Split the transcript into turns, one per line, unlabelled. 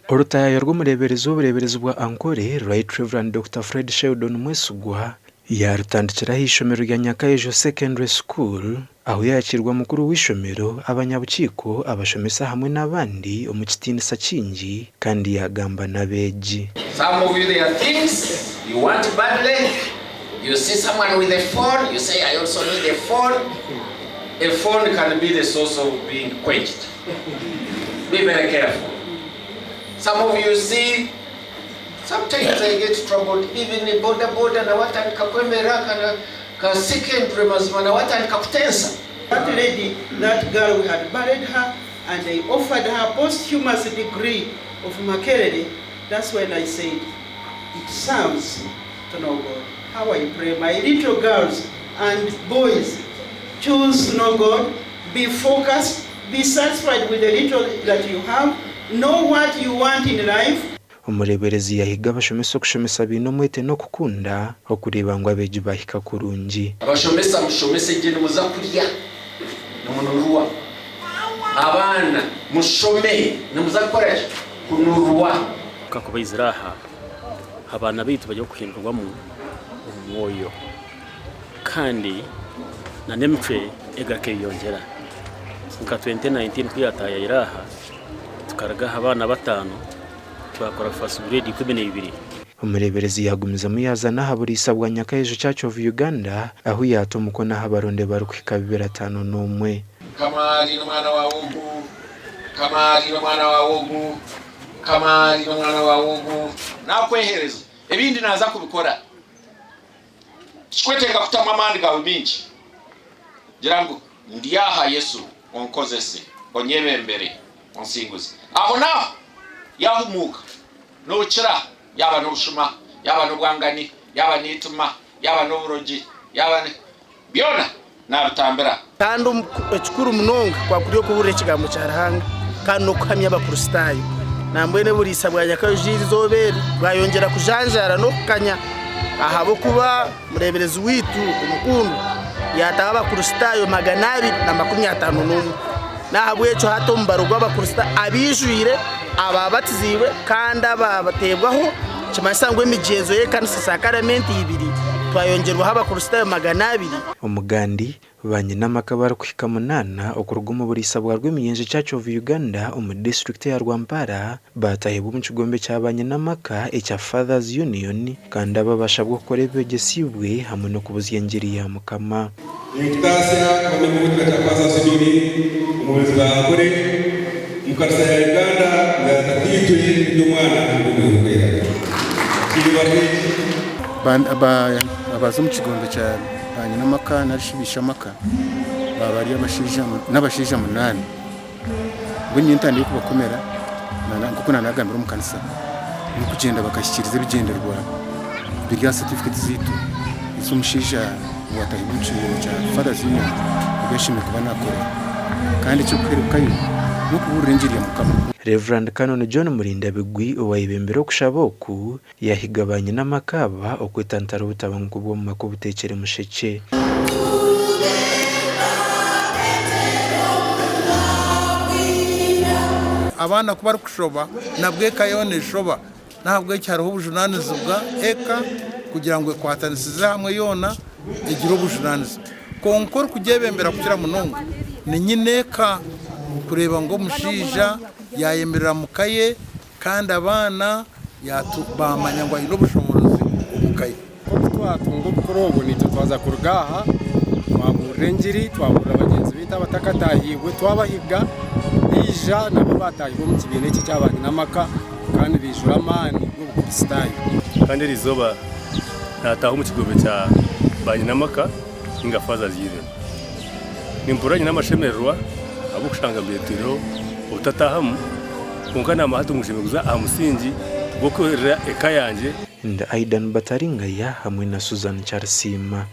Orutaayayo rw'omureeberezi w'obureeberezi bwa Ankole, Right Rev. Dokita Fred Sheldon Mwesigwa, yaarutandikira aha ishomero rya Nyakayejo Secondary School ahu yaakiirwa mukuru w'eishomero, abanyabukiiko, abashomesa hamwe n'abandi omu kitiinisa kingi kandi yaagamba n'abeegi.
Some of you there are things you want badly, you see someone with a phone, you say I also need a phone, a phone can be the source of being quenched. Be very careful. Some of you see, sometimes I get troubled, even boda boda nawe atandika kwemerera akana ka secondary mazima nawe atandika kutensa.
That lady, that girl we had buried her and they offered her posthumous degree of Makerere, that's when I said it serves to know God. How I pray my little girls and boys choose to know God, be focused, be satisfied with the little that you have, know what you want in life.
Omureeberezi yaahiga abashomesa okushomesa baine omwete n'okukunda okureeba ngu abeegi baahika kurungi.
Abashomesa mushomese gye nimuza kurya nimunurwa. Abaana mushome nimuza kukora ki? Kunurwa.
Kakuba aizire aha, abaana baitu bari okuhindurwamu omu mwoyo kandi n'emicwe egaruka eyeyongyera. Nka 2019 ku yataayaire aha, tukaruga aha baana bataano twakora first grade 12.
Omureeberezi yaagumizamu yaaza n'aha buriisa bwa Nyakayejo Church of Uganda ahu yaata omukono aha baronde barikuhika 2051.
Kamari n'omwana waawe ogu, Kamari n'omwana waawe ogu, Kamari n'omwana waawe ogu. Naakweheereza, ebindi naaza kubikora. Tikikwetenga kutamu amaani gaawe maingi. Gira ngu, Ndi aha Yesu, onkozese, onyebembere, onsinguze. Ahonaaho yaahumuuka. Nookira, yaaba n'obushuma, yaaba n'obwangani, yaaba n'eitima, yaaba n'oburogi, yaaba ni. Byona naabitambira.
Kandi ekikuru munonga kwaba kuri okubuurira ekigambo kya Ruhanga kandi n'okuhamya Abakristaayo. Nambwenu oburiisa bwa Nyakayonjo eizooba eri bwayongyera kujanjaara n'okukanya ahabw'okuba omureeberezi waitu omukundwa yaataho Abakristaayo 251. N'ahabw'ekyo hati omubaro gw'Abakristaayo abaijwire, abaabatiziibwe kandi abaateebwaho nikimanyisa ngu emigyenzo y'ekanisa sakaramenti ibiri twayongyerwaho Abakristaayo 200.
Omugandi, Banyina amaka barikuhika munaana okuruga omu buriisa bwa Rwemiyenje Church of Uganda omu disiturikiti eya Rwampara baatahibwa omu kigombe kya banyina amaka ekya Fathers Union kandi aba bashabwa okukora ebi begyesiibwe hamwe n'okubuzya engiri ya Mukama.
Ninkutaasya kuba memba w'ekitebe kya Fathers Union omu bureezi bwa Ankole omu kanisa ya Uganda nga Tataitwe n'Omwana n'Omwoyo Orikwera. Kiinyubahwe.
Abaza omu kigombe kya banyinamaka nari shi baishamaka baaba bari abashaija n'abashaija munaana. Mbwenu nyowe ntandikire kubakomera nk'oku naanagambire omu kanisa n'okugyenda bakahikiiriza ebigyendererwa biri aha satifiketi zaitu ez'omushaija owaatahibwa omu kibiina kya Fathers Union ebi ashemereire kuba naakora. Kandi eky'okuhererukayo n'okubuurira engiri ya Mukama.
Rev. Canon John Murindabigwi owayebembire okushaba oku, Yaahiga baanyina amaka aba okwetantara obutabanguko bw'omu maka obuteekire mushekye.
Abaana ku barikushoba nabwo eka yoona eshoba. N'ahabw'ekyo hariho obujunaanizibwa eka kugira ngu ekwatanisize hamwe yoona egire obujunaanizibwa. Kwonka orikugyebembera kukira munonga ni nyina eka kureeba ngu omushaija yaayemerera muka ye Kandi abaana baamanya ngu aine obushoboorozi omu ka ye.
Nk'oku twatunga obukuru obu, naitwe twaza kuruga aha twabuurira engiri, twabuurira bagyenzi baitu abatakataahiibwe, twabahiga baija nabo baataahibwa omu kibiina eki ekya baanyinamaka kandi baijura amaani g'Obukristaayo.
Kandi eri izooba naataaha omu kigombe kya baanyinamaka nainga Fathers Union. Nimpurira nyine amashemererwa ahabw'okushanga mbeetwireho obutataahamu, kwonka naamara hati ngu nshemereire kuza aha musingi gw'okuheerera eka yangye.
Ndi Aidan Bataringaya hamwe na Susan Kyarisiima.